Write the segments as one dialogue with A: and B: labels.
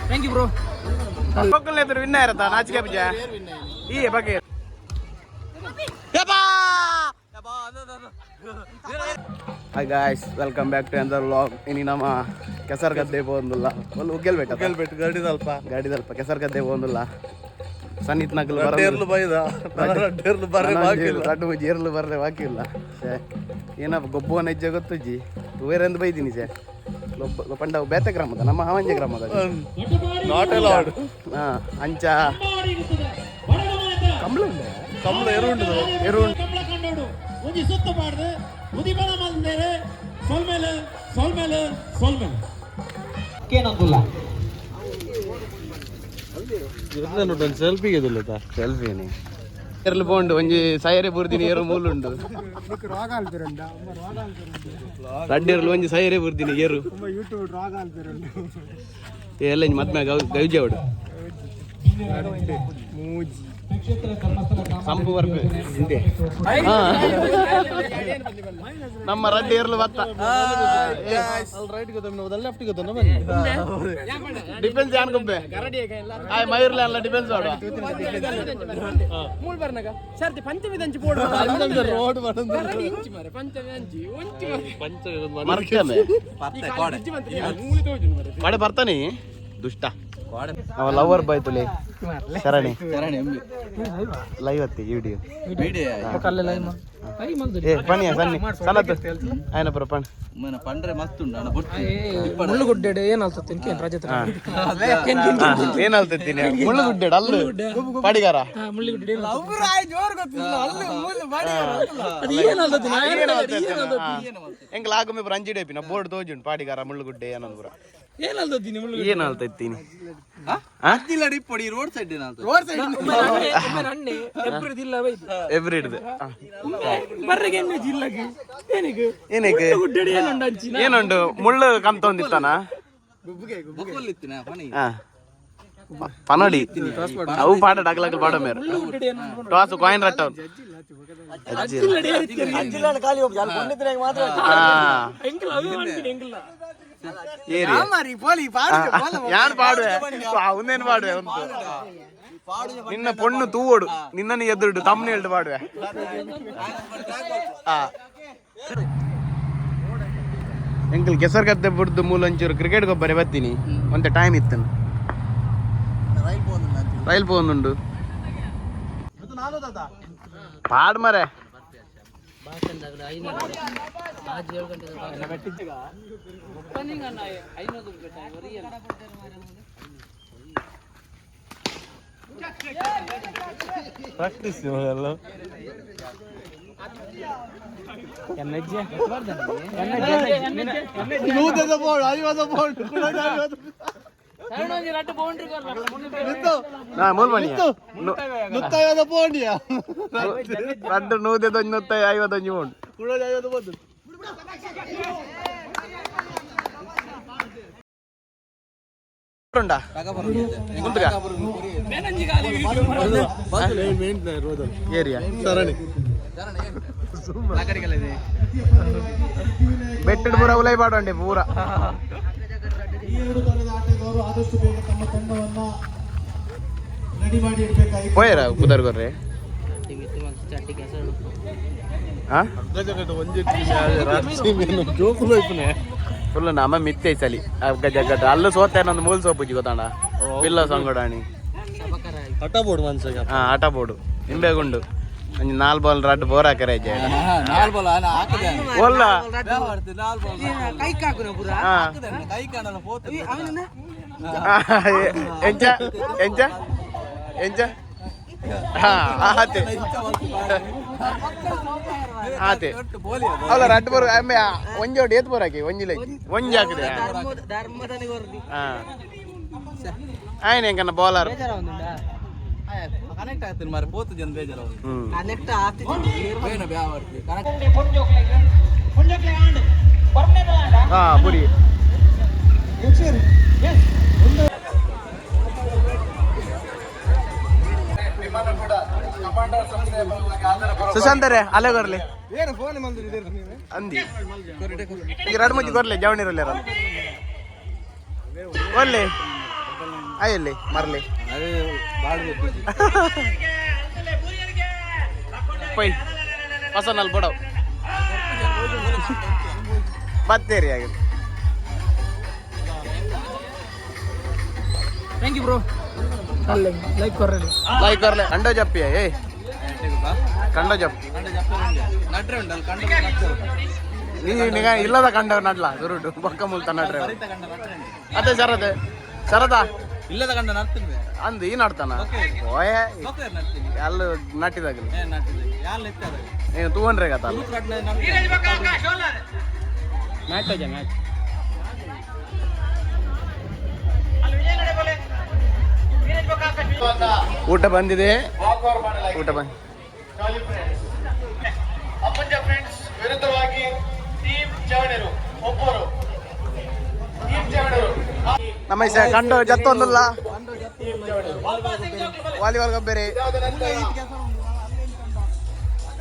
A: Thank you bro.
B: ವಿನ್ನ ಇರತ್ತಾ ನಾಚಿಕೆ ಬಿಜ ಈ ಬಗ್ಗೆ. Hi guys, welcome back to another vlog. ಇನಿ ನಮ್ಮ ಕೆಸರು ಗದ್ದೆ ಪೋಂದುಲ್ಲ ಒಲ್ ಉಗ್ಗೆಲ್ಬೇಟ
C: ಉಗ್ಗೆಲ್ಬೆಟ್ಟು ಗಡಿದಲ್ಪ.
B: ಗಾಡಿದಲ್ಪ ಕೆಸರು ಗದ್ದೆ ಪೋಂದುಲ್ಲ ಸನ್ನಿತ್ ನಗಲು.
C: ರಡ್ಡೇರ್ಲು ಬೈದ, ರಡ್ಡೇರ್ಲು ಬರ್ರೆ ಬಾಕಿ ಇಲ್ಲ.
B: ರಡ್ಡು ಜೇರ್ಲು ಬರ್ರೆ ಬಾಕಿ ಇಲ್ಲ. ಛೇ, ಏನಪ್ಪ ಗೊಬ್ಬುವನ ಹೆಜ್ಜೆ ಗೊತ್ತುಜ್ಜಿ ತೂವೇರೆಂದು ಬೈದಿನಿ. ಛೇ, ಲೊಬ್ಬ ಪಂಡ ಬೇತೆ ಗ್ರಾಮದ ನಮ್ಮ ಹಾವಂಜೆ ಗ್ರಾಮದ.
C: Not allowed.
B: ಹಾ, ಅಂಚ ಕಂಬಳ ಉಂಡೆ.
C: ಕಂಬಳ ಎರು ಉಂಡು.
B: ಎರು ಉಂಡು.
D: ಕಂಬಳ ಕಂಡೋಡು ಒಂಜಿ ಸುತ್ತು ಪಾಡ್ದು ಉದಿಪನ ಮಲ್ದೇರೆ. ಸೊಲ್ಮೆಲೆ ಸೊಲ್ಮೆಲೆ ಸೊಲ್ಮೆಲೆ.
A: ಕೇನಂದುಲ್ಲ.
C: ಸೆಲ್ಫಿಗೆ.
B: ಸೆಲ್ಫಿ ಎರ್ಲು ಪೋಂಡು ಒಂಜಿ ಸೈರೆ ಬುರ್ದಿನಿ ಏರು ಮೂಲುಂಡು. ರಡ್ಡೆರ್ಲು ಒಂಜಿ ಸೈರೆ ಬುರ್ದಿನಿ ಏರು ಎಲ್ಲ ಮದ್ಮೆ ಗೌಜಿ ಅವಡು ಸಂಪು ಬರ್ಪೆ. ಹಾ. ನಮ್ಮ ರಡ್ಡು ಏರ್ಲು ಬತ್ತ.
C: ರೈಟ್ ಗೊತ್ತ, ಲೆಫ್ಟ್ ಗೊತ್ತ, ಬನ್ನಿ.
B: ಡಿಫೆನ್ಸ್ ಯಾನ್ ಗುಬ್ಬೆ ಆಯ್ ಮಯೂರ್ಲೆ ಅಲ್ಲ ಡಿಫೆನ್ಸ್ ಆಡುವ.
A: ಮೂಲ್ ಬರ್ನಗ ಸರ್ತಿ ಪಂಚಮಿ ದಂಚಿ ಪೋಡು.
C: ರೋಡ್ ಬರೋದು.
A: ಇಂಚಿ ಮಾರೆ, ಪಂಚಮಿ ಅಂಚಿ ಒಂಚಿ.
B: ಮರ್ಕಮೆ ಕಡೆ ಬರ್ತಾನೆ ದುಷ್ಟ ಅವ ಲವರ್ ಬಾಯ್ ತುಲೆ ಶರಣಿ ಲೈವ್ ಅತ್ತಿ ವಿಡಿಯೋ. ಏ ಪಣಿಯ ಸನ್ನಿ ಸಲತ್ ಆಯ್ನ ಪುರ ಪಣ್.
E: ಪಂಡ್ರೆ ಮಸ್ತ್ ಉಂಡು ಅಣ್ಣ ಬೊಟ್ಟು.
A: ಮುಳ್ಳುಗುಡ್ಡೆ ಏನಾಗ್ತದೆ ಕೇನ್ ರಜತ.
B: ಏನಲ್ತಿತ್ತೀನಿ ಮುಳ್ಳುಗುಡ್ಡೆ ಅಲ್ಲು ಪಾಡಿಗಾರ.
A: ಮುಳ್ಳುಗುಡ್ಡೆ ಅದು ಏನಾಗ್ತದೆ?
B: ಎಂಕಲ್ ಆಗುಮೆ ಪುರ ಅಂಜಿ ಡೇಪಿನ ಬೋರ್ಡ್ ತೋಜುಂಡು ಪಾಡಿಗಾರ ಮುಳ್ಳುಗುಡ್ಡೆ ಏನಂದ್ ಪುರ.
A: ಏನಾಗ್ತದೆ ಮುಳ್ಳು?
B: ಏನ್ ಅಲ್ತಿತ್ತೀನಿ?
E: ಅದ್ದಿಲ್ಲ ಇಪ್ಪಡಿ ರೋಡ್ ಸೈಡ್ ಏನಾಗ್ತದೆ.
A: ಅಣ್ಣೆ ಎಬ್ರಿದಿಲ್ಲ ಬೈದು.
B: ಎವ್ರಿ ಹಿಡ್ದು
A: ಬರ್ರೆಗೆ ಎಣ್ಣೆ ಜಿಲ್ಲಗೆ ಏನಿಗೆ?
B: ಏನಕ್ಕೆ?
A: ಗುಡ್ಡೆ ಏನುಂಡು ಅಂಚಿನ?
B: ಏನುಂಡು ಮುಳ್ಳು ಕಂತೊಂದಿತ್ತಾನ?
E: ಬೊಕ್ಕೊಲ್ಲಿತ್ತಿನ ಪಣಿ.
B: ಹಾ, ಪನೋಡಿ ಅವು ಪಾಡ ಡಗ್ಲಗ್ ಪಾಡ ಮೇರ್.
A: ಮುಳ್ಳುಗುಡ್ಡೆ ಏನುಂಡು?
B: ಟಾಸ್ ಕಾಯಿನ್ ರಟ್ಟವ್.
A: ಎಂಕಲ್ ಅವೇ ಮಾಡ್ತೀನಿ ಎಂಕಲ್ಲ.
B: ಏರಿ ಯಾನ್ ಪಾಡುವೆ, ಉಂದೇನು ಪಾಡುವೆ ಉಂಟು. ನಿನ್ನ ಪೊಣ್ಣು ತೂವೋಡು ನಿನ್ನನ್ನು ಎದುರುಡು ತಮ್ಮನ ಹೇಳ್ದು ಪಾಡುವೆ. ಆ ಎಂಕಲ್ ಕೆಸರು ಗದ್ದೆ ಬುಡ್ದು ಮೂಲೊಂಚೂರು ಕ್ರಿಕೆಟ್ ಗೊಬ್ಬರ ಬತ್ತೀನಿ ಒಂತೆ ಟೈಮ್ ಇತ್ತು. ರೈಲ್ ಪೋಂದುಂಡು ಪಾಡ್ ಮರೆ.
C: ಪ್ರಾಕ್ಟೀಸ್ ಇವಾಗೆಲ್ಲ. ನೂತದ ಬೋರ್ಡ್ ಐವತ್ತ ಬೋರ್ಡ್.
B: ನಾ ಮೂಲ್ ಮಣಿ.
C: ನೂತ್ತೈವತ್ತ ಬೋಂಡಿಯಾ?
B: ರಡ್ಡು ನೂದೆದೊಂಜಿ ನೂತ್ತ ಐವತ್ತೊಂಜಿ ಉಂಟು.
C: ಕುಡೋದು ಐವತ್ತು ಬಂದು.
B: ಉಂಟಾ ಕುಂತುಗ ಏರಿಯಾ.
C: ಸರಣಿ.
B: ಬೆಟ್ಟದ ಪೂರ ಉಲೈ ಪಾಡುಂಡೆ ಪೂರ.
D: ಈ ಎರಡು ತಂಡದ ಆಟಗಾರರು ಆದಷ್ಟು ಬೇಗ ತಮ್ಮ ತಂಡವನ್ನ ರೆಡಿ ಮಾಡಿ ಇಡಬೇಕಾಗಿ.
B: ಪೋಯರ ಪುದರ್ ಕೊರ್ರೆ. ಹಾ.
C: ಒಂಜಿ ಜೋಕುಲು ಇಪ್ಪನೆ.
B: ಫುಲ್ ನಮ್ಮ ಮಿತ್ತೆ ಸಲಿ ಅಗ್ಗ ಜಗ್ಗಟ ಅಲ್ಲೂ ಸೋತೆ ನಂದು ಮೂಲ್ ಸೋಪುಜಿ ಗೊತ್ತಾಂಡ ಬಿಲ್ಲ ಸಂಗೊಡಾಣಿ.
C: ಆಟ ಬೋರ್ಡ್ ಮನ್ಸಿಗೆ.
B: ಹಾ, ಆಟ ಬೋರ್ಡು ನಿಂಬೆಗುಂಡು ಒಂಜಿ ನಾಲ್ ಬಾಲ್ ರಡ್ಡು ಬೋರ್ ಹಾಕರೆ.
E: ನಾಲ್ ಬಾಲ್ ಹಾಕದೆ.
B: ಒಲ್ಲ.
E: ನಾಲ್ ಬಾಲ್.
A: ಕೈ ಕಾಕುನ ಪುರ.
B: ಹಾ.
E: ಕೈ ಕಾಣಲ್ಲ ಪೋತು.
B: ಎಂಚ ಎಂಚ ಎಂಚ? ಹಾ, ಆತೆ ಆತೆ ಅಲ್ಲ ರಡ್ಡು ಬೋರ್ ಆಮೆ ಒಂಜಿ ಒಟ್ಟು ಏತ್ ಬೋರ್ ಹಾಕಿ ಒಂಜಿ ಲೈ ಒಂಜಿ ಹಾಕಿದೆ. ಹಾ, ಆಯ್ನ ಎಂಕನ್ನ ಬೌಲರ್.
E: ಕನೆಕ್ಟ್ ಆಗ್ತೀನಿ ಮಾರೆ ಪೋತು ಜನ ಬೇಜಾರ.
B: ಹ್ಮ್.
E: ಬೇಡ ಬ್ಯಾವರ್ತಿ ಕನೆಕ್ಟ್.
B: ಹಾ, ಪುರಿ ಸುಶಾಂತರೇ ಅಲೆ ಬರ್ಲಿ.
C: ಏನು ಫೋನ್ ಮಂದಿರ
B: ಅಂದಿ ಈಗ ಎರಡು ಮಂದಿ ಕೊರ್ಲೆ ಜವಣಿರಲ್ಲ ಒಲ್ಲೆ ಅಯ್ಯಲ್ಲಿ ಮರ್ಲಿ ಪೈ ಹೊಸನಲ್ಲಿ ಬಡವ್ ಬತ್ತೇರಿ ಆಗಿದೆ.
A: Thank you bro. Like ಕೊರ್ರಲಿ.
B: ಲೈಕ್ ಕೊರ್ಲೆ ಕಂಡ ಜಪ್ಪಿಯ ಏ ಕಂಡ ಜಪ್
E: ನಟ್ರೆ ಉಂಟಲ್ಲ ಕಂಡ.
B: ನೀ ನಿಗ ಇಲ್ಲದ ಕಂಡ ನಡ್ಲ ಸುರುಟು ಬೊಕ್ಕ ಮುಲ್ತ ನಡ್ರೆ. ಅದೇ ಶರದ್ ಶರದಾ.
E: ಇಲ್ಲದ ಕಂಡ ನಡ್ತೀನಿ.
B: ಅಂದು ಈ ನಡ್ತಾನ ಓಯೆ.
E: ನಡ್ತೀನಿ.
B: ಅಲ್ಲ ನಟ್ಟಿದಾಗಲಿ.
E: ಏ ನಟ್ಟಿದೆ ಯಾರು ಲೆಕ್ಕ.
B: ನೀನು ತೂವನ್ರೆ ಗತ.
A: ಮ್ಯಾಚ್ ಅಜ ಮ್ಯಾಚ್.
B: ಊಟ ಬಂದಿದೆ, ಊಟ ಬಂದ್.
D: ಅಪ್ಪಂಜ ಫ್ರೆಂಡ್ಸ್ ವಿರುದ್ಧವಾಗಿ ಟೀಮ್ ಜವಣರು ಒಬ್ಬರು ಟೀಮ್ ಜವಣರು.
B: ನಮ್ಮ ಈ ಕಂಡು ಜತ್ತೊಂದಲ್ಲ ವಾಲಿಬಾಲ್ ಗಬ್ಬೆರಿ.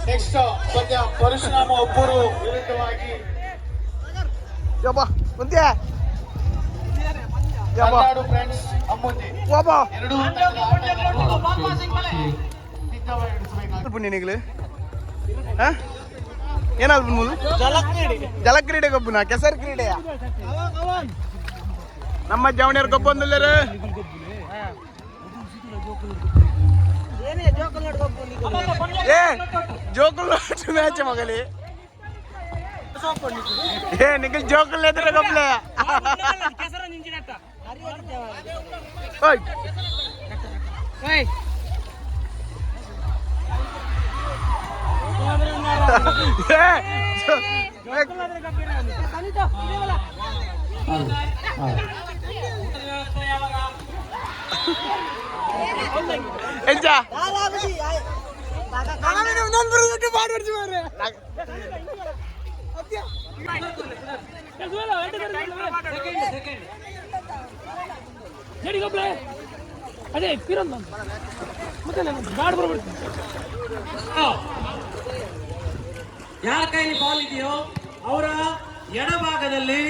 D: ನೆಕ್ಸ್ಟ್ ಪಂದ್ಯ ಪರಶುರಾಮ ಒಬ್ಬರು ವಿರುದ್ಧವಾಗಿ
B: ಯಬ್ಬ ಮುಂದೆ ಯಬ್ಬ.
D: ಕನ್ನಾಡು ಫ್ರೆಂಡ್ಸ್ ಅಮ್ಮುಂಜಿ.
B: ವಾಬ.
D: ಎರಡೂ ತಂಡದ ಆಟಗಾರರು ಸಿದ್ಧವಾಗಿರಿಸಬೇಕಾಗಿದೆ.
B: ಪುಣ್ಯ ನಿಗಲು ಏನಾದ್ರು ಮೂಲು ಜಲಕ್ರೀಡೆ ಗೊಬ್ಬುನ ಕೆಸರು ಕ್ರೀಡೆಯ ನಮ್ಮ ಜವಣಿಯರ್ ಗೊಬ್ಬೊಂದಿಲ್ಲರು. ಏ ಜೋಕುಲ್ ಮ್ಯಾಚ್ ಮಗಲಿ. ಏ ನಿಖಿಲ್ ಜೋಕುಲ್ ಎದುರು ಗೊಬ್ಲೆ. ಓಯ್. ಏ, ಎಂಚ?
A: ಅದೇ ಪಿರಂದ ಮತ್ತೆ ಗಾಡ್ ಬರ್ಬಿಡ್ತೀನಿ.
F: ಯಾರ ಕೈಲಿ ಬಾಲ್ ಇದೆಯೋ ಅವರ ಎಡಭಾಗದಲ್ಲಿ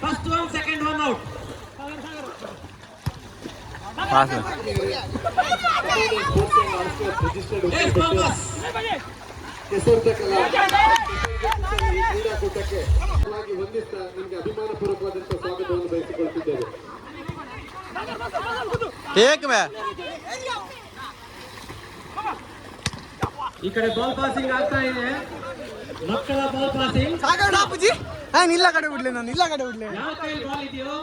F: first one, second one out.
D: ಕ್ರೀಡಾಕೂಟಕ್ಕೆ ವಂದಿಸ್ತಾ ನಿಮಗೆ ಅಭಿಮಾನಪೂರ್ವಕವಾದಂತಹ ಸ್ವಾಗತವನ್ನು ಬಯಸಿಕೊಳ್ಳುತ್ತಿದ್ದೇವೆ.
E: ಟೇಕ್ ಮೇ.
F: ಈ ಕಡೆ ಬಾಲ್ ಪಾಸಿಂಗ್ ಆಗ್ತಾ ಇದೆ, ಮಕ್ಕಳ ಬಾಲ್ ಪಾಸಿಂಗ್.
C: ನಾನು ಇಲ್ಲ ಕಡೆ ಬಿಡ್ಲಿ, ನಾನು ಇಲ್ಲ ಕಡೆ ಬಿಡ್ಲಿ.
F: ಯಾರ ಕೈಲಿ ಬಾಲ್ ಇದೆಯೋ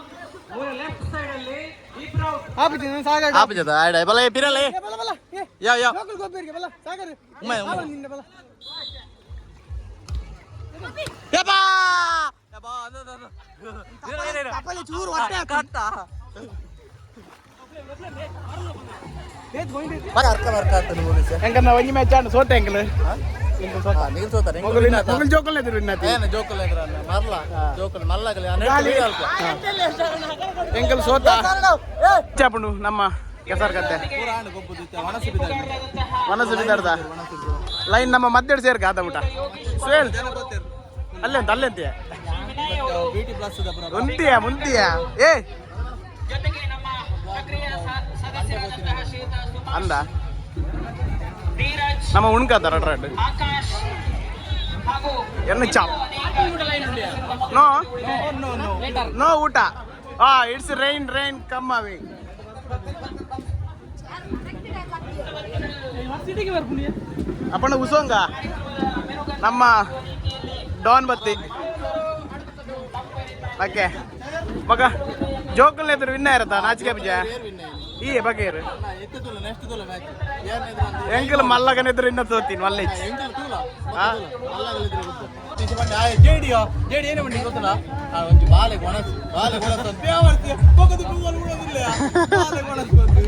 F: ಅವರ ಲೆಫ್ಟ್ ಸೈಡ್ ಅಲ್ಲಿ ಇಬ್ರು ಔಟ್.
C: ಆಪುಜಿ ನಾನು ಸಾಗರ್.
E: ಆಪುಜದ ಆಡ ಬಲ ಪಿರಲೆ.
C: ಬಲ ಬಲ ಏ.
E: ಯಾ ಯಾ.
C: ಲೋಕಲ್ ಗೊಬ್ಬರಿಗೆ ಬಲ ಸಾಗರ್.
E: ಉಮ್ಮೆ, ಉಮ್ಮೆ.
C: ನಿನ್ನ ಬಲ.
E: ಯಬ್ಬಾ ಯಬ್ಬಾ.
C: ತಪಲಿ ಚೂರು ಹೊಟ್ಟೆ.
B: ಹೆಂಗನ್ನ ಒಂಜಿ ಮ್ಯಾಚ್ ಆಂಡ್ ಸೋತೆ ಎಂಕಲ್.
E: ನೀರು ಸೋತಾರೆ.
B: ಮೊಗಲ್ ಜೋಕುಲ್ ಎದುರು ಇನ್ನತಿ.
E: ಏನು ಜೋಕುಲ್ ಎದುರು ಮರ್ಲ ಜೋಕುಲ್ ಮಲ್ಲಗಲಿ.
B: ಎಂಕಲ್ ಸೋತ ಚಾಪುಂಡು ನಮ್ಮ ಕೆಸರು ಕತ್ತೆ.
E: ಪೂರ ಆಂಡ್ ಗೊಬ್ಬುದು ಒಣಸು ಬಿದ್ದ.
B: ಮನಸ್ಸು ಬಿದ್ದಾರ್ದ ಲೈನ್ ನಮ್ಮ ಮಧ್ಯೆ ಸೇರ್ಕ ಆತ ಊಟ ಸುಯೇಲ್ ಅಲ್ಲೇ ಅಂತ ಅಲ್ಲೇ ಅಂತೀಯ.
E: Beauty plus.
B: ಮುಂತಿಯ ಮುಂತಿಯ ಏ ಅಂದ ನಮ್ಮ ಉಣ್ಕಾತ ರಡ್ ರಡ್ ಎನ್ನ ಚಾಪ್. ನೋ ನೋ ಊಟ. ಆ it's rain rain come away.
A: ಸಿಟಿಗೆ ಬರ್ಪುನಿ.
B: ಅಪ್ಪಣ್ಣ ಉಸೋಂಗ ನಮ್ಮ ಡಾನ್ ಬತ್ತಿ. ಓಕೆ ಮಗ ಜೋಕುಲ್ ಎದುರು ವಿನ್ನ ಇರತ್ತ ನಾಚಿಕೆ ಬಿಜ ಈ ಬಗೆಯರು.
E: ನೆಕ್ಸ್ಟ್ ತೂಲ ಮ್ಯಾಚ್ ಏನ್?
B: ಎಂಕಲ್ ಮಲ್ಲಗನ ಎದುರು ಇನ್ನ ತೋತೀನಿ ಮಲ್ಲ.
E: ಎಂಕಲ್ ತೂಲ.
B: ಆ?
E: ಜೇಡಿಯೋ ಜೇಡಿ ಏನೇ ಮಂಡಿ ಗೊತ್ತಲ್ಲ, ಆ ಒಂಜಿ ಬಾಲೆ ಒಣಸು ಬಾಲೆ ಒಣಸು ಅಂತ ಯಾವರ್ತಿ ಪೊಗದು ಪೂವಲ್ ಉಳೋದಿಲ್ಲ ಬಾಲೆ ಒಣಸು ಬಂದು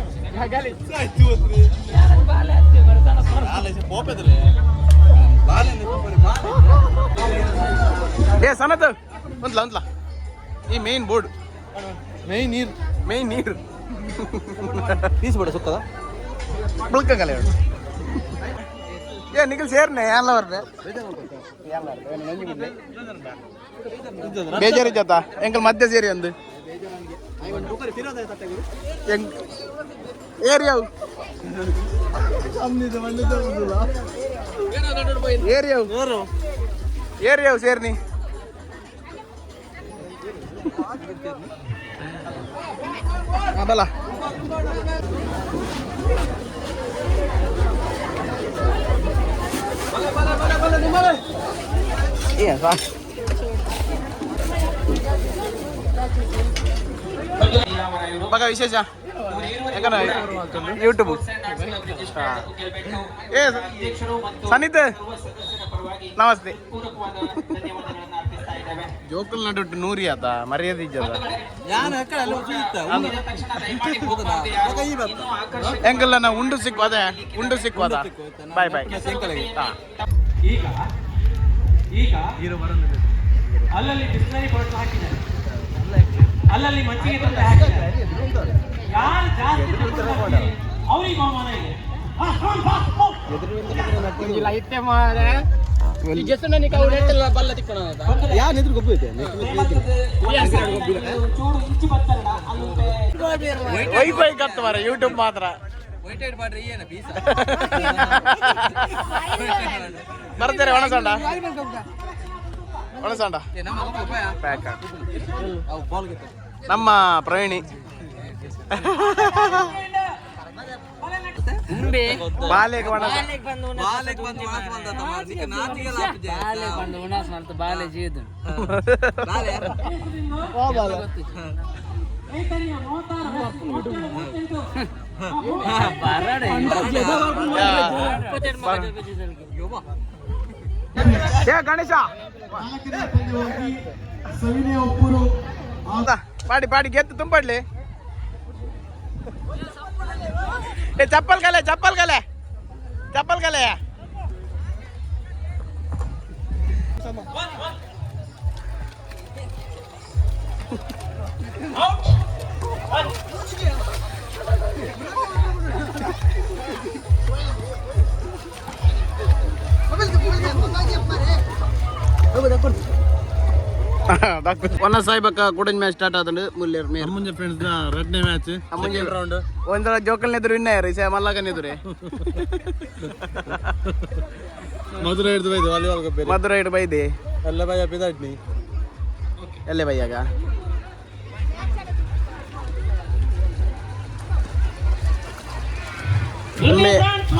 E: ಆಯ್ತು ಬಂದ್ರಿ ಬಾಲೆ ಪೋಪೆದಲೆ ಬಾಲೆ ಬಾಲೆ.
B: ಏ ಸನತ್ ಒಂದ್ಲ ಒಂದ್ಲ ಈ ಮೇನ್ ಬೋರ್ಡ್.
E: ಮೇಯ್ ನೀರು.
B: ಮೇನ್ ನೀರು.
E: ಪೀಸ್ ಬೇಡ ಸುಕ್ಕದ.
B: ಬುಳ್ಕಂಗಲ್ಲ ಹೇಳು. ಏ ನಿಖಲ್ ಸೇರ್ನೆ ಎಲ್ಲ ಬರ್ಬೆ ಬೇಜಾರು ಜೊತ ಎಂಕಲ್ ಮಧ್ಯೆ ಸೇರಿ ಒಂದು ಏರಿಯಾವು ಏರಿಯಾವು ಏರಿಯಾವು ಸೇರ್ನಿ ಬಲ ಮಗ ವಿಶೇಷ ಯಾಕಂದ್ರೆ ಯೂಟ್ಯೂಬ್ ಏ ಸನಿತ್ ನಮಸ್ತೆ. ಜೋಕುಲ್ ನಡುಟ್ಟು ನೂರಿ ಆತ ಮರ್ಯಾದೆ ಇಜ್ಜದ. ಎಂಕಲ್ಲ ನಾವು ಉಂಡು ಸಿಕ್ಕು, ಅದೇ ಉಂಡು ಸಿಕ್ಕುವದ. Boy boy.
F: ಈಗ ಈಗ ಅಲ್ಲಲ್ಲಿ ಬಿಸ್ಲರಿ ಬಾಟ್ಲ್ ಹಾಕಿದ್ದಾರೆ, ಅಲ್ಲಲ್ಲಿ ಮಜ್ಜಿಗೆ ತಂದು ಹಾಕಿದ್ದಾರೆ. ಯಾರು ಜಾಸ್ತಿ ತಗೊಂಡು ಬರ್ತೀರಿ, ಅವ್ರಿಗೆ ಬಹುಮಾನ ಇದೆ. ಹಾ, come on, fast, move. ಒಂಚೂರು ಇಂಚು ಬತ್ತಲ್ಲ ಅಲ್ಲೊಂದು
B: ವೈಫೈ ಕತ್ತು ಮಾರ ಯೂಟ್ಯೂಬ್ ಮಾತ್ರ. ಬರ್ತಾರೆ ಒಣಸಂಡ ಒಣಸಂಡ ಪ್ಯಾಕ್ ನಮ್ಮ ಪ್ರವೀಣಿ ಬಾಲೆಗೆ ಒಣ ಏ ಗಣೇಶ
D: ನಾಲ್ಕನೇ ಪಂದ್ಯವಾಗಿ ಸವಿನಯ ಒಪ್ಪೂರು
B: ಪಾಡಿ ಪಾಡಿ ಗೆತ್ತು ತುಂಬಡ್ಲಿ. ಏ ಚಪ್ಪಲ್ ಕಲೆ ಚಪ್ಪಲ್ ಕಲೆ ಚಪ್ಪಲ್ ಕಲೆ. ಒನ್ನ ಸಾಯ್ಬಕ್ಕ ಕೂಡಂಜ್ ಮ್ಯಾಚ್ ಸ್ಟಾರ್ಟ್ ಆದಂಡು ಮುಲ್ಲೇರ್ ಮೇರ್.
C: ಮುಂಜೆ ಫ್ರೆಂಡ್ಸ್ ನ ರಡ್ನೇ ಮ್ಯಾಚ್
B: ಮುಂಜೆ ರೌಂಡ್ ಒಂದರ ಜೋಕಲ್ನ ಎದುರು ವಿನ್ ಆಯ್ರಿ ಸೇ ಮಲ್ಲಗನ ಎದುರೆ.
C: ಮಧುರ ಹಿಡಿದು ಬೈದು ವಾಲಿಬಾಲ್ ಕಪ್ಪೇರಿ.
B: ಮಧುರ ಹಿಡ್ ಬೈದೆ.
C: ಎಲ್ಲ ಬೈ ಪಿದಾಟ್ನಿ.
B: ಎಲ್ಲೇ ಬೈಯಾಗ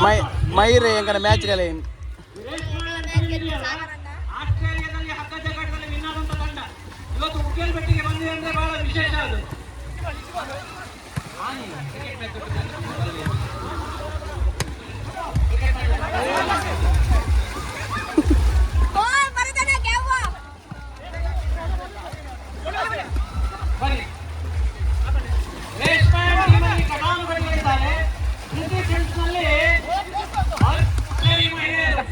B: ಮೈ ಮೈರೆ ಎಂಕನ ಮ್ಯಾಚ್ ಕಲೆ.
F: ಆಸ್ಟ್ರೇಲಿಯಾದಲ್ಲಿ ಹಗ್ಗ ಜಗಾಟದಲ್ಲಿ ವಿನ್ ಆದಂತ ತಂಡ ಇವತ್ತು ಉಗ್ಗೇಲ್ ಬೆಟ್ಟಿಗೆ ಬಂದಿದೆ ಅಂದ್ರೆ ಬಹಳ ವಿಶೇಷ ಅದು.
G: ಓಯ್ ಬರದನ ಕ್ಯಾವ.
F: ಬನ್ನಿ, ರೇಷ್ಮೆ ಟೀಮಲ್ಲಿ ಕಟಾನುಗಳಿದ್ದಾರೆ. ಕೃತಿ ಫ್ರೆಂಡ್ಸ್ ನಲ್ಲಿ ಆರ್ಚರಿ ಮಹಿಳೆಯರು.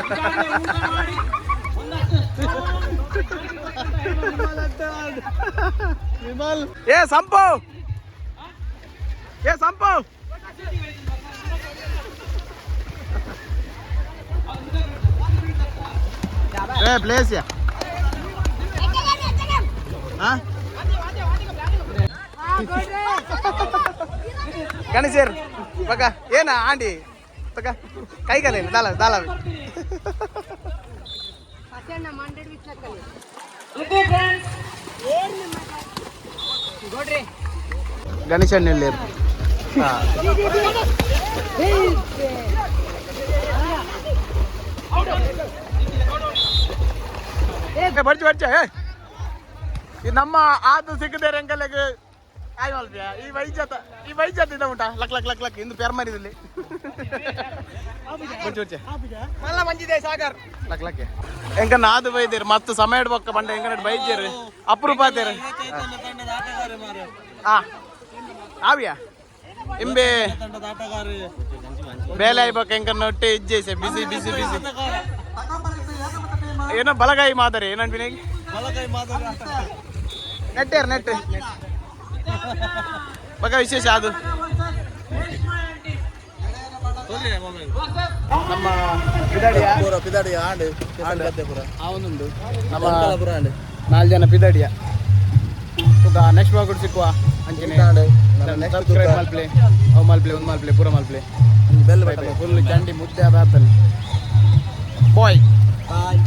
F: ಈಗಾಗಲೇ ಊಟ ಮಾಡಿ ಒಂದಷ್ಟು
B: ಏ ಸಂಪು ಏ ಸಂಪು ಏ ಪ್ಲೇಸ್ ಯಾ.
G: ಎಚ್ಚಗಂ ಎಚ್ಚಗಂ.
B: ಹಾ ಗಣೇಶರ್ ಬಗ ಏನ ಆಂಡಿ ತಗ ಕೈ ಕಲೆ ದಾಲ ದಾಲ.
F: ಕೃತಿ ಫ್ರೆಂಡ್ಸ್
B: ಗಣೇಶಣ್ಣ ಇಲ್ಲಿ. ಬರ್ಚಿ ಬರ್ಚ ಏ ಈ ನಮ್ಮ ಆದು ಸಿಕ್ಕದೆ ರಂಗಲೆಗ್ ಆಯ್ ಮಲ್ಪಿಯ ಈ ವೈಜಾತ ಈ ವೈಜಾತ ಇದ್ದ ಉಂಟಾ ಲಕ್ ಲಕ್ ಲಕ್ ಲಕ್ ಇಂದು ಪೇರ್ ಮಾರಿದಲ್ಲಿ ಬರ್ಚಿ ಬರ್ಚಿ ಮಲ್ಲ ಮಂಜಿದೆ ಸಾಗರ್ ಲಕ್ ಲಕ್ ಎಂಕ ನಾದು ಬೈದೇರು ಮತ್ತು ಸಮಯ ಬೊಕ್ಕ ಬಂಡ ಎಂಕನ ಬೈಜೇರು ಅಪರೂಪ ಆತೇರು. ಆ ಆವಿಯಾ ಇಂಬೆ ಬೇಲೆ ಆಯ್ಬೇಕು ಎಂಕನ್ನ ಒಟ್ಟೆ ಇಜ್ಜೆ ಬಿಸಿ ಬಿಸಿ ಬಿಸಿ ಏನೋ ಬಲಗಾಯಿ ಮಾದರಿ ಏನನ್ಪಿನ ನೆಟ್ಟೇರ್ ನೆಟ್ ಬಗ ವಿಶೇಷ ಅದು. ನಮ್ಮ ಪಿದಾಡಿಯ.
E: ಪೂರ ಪಿದಾಡಿ ಆಂಡ್ ಆಂಡ್ ಪೂರ.
B: ಆವೊಂದುಂಡು ನಮ್ಮ.
E: ಪೂರ ಆಂಡ್.
B: ನಾಲ್ ಜನ ಪಿದಾಡಿಯ. ನೆಕ್ಸ್ಟ್ ಬ್ಲಾಗ್ ಸಿಕ್ಕುವ ಅಂಚನೆ. ಸಬ್ಸ್ಕ್ರೈಬ್ ಮಲ್ಪ್ಲೆ, ಅವು ಮಲ್ಪ್ಲೆ, ಒಂದು ಮಲ್ಪ್ಲೆ, ಪೂರ ಮಲ್ಪ್ಲೆ.
E: Bell button.
B: Full ಚಂಡಿ ಮುದ್ದೆ ಆತನೆ. ಬಾಯ್.
E: ಬಾಯ್.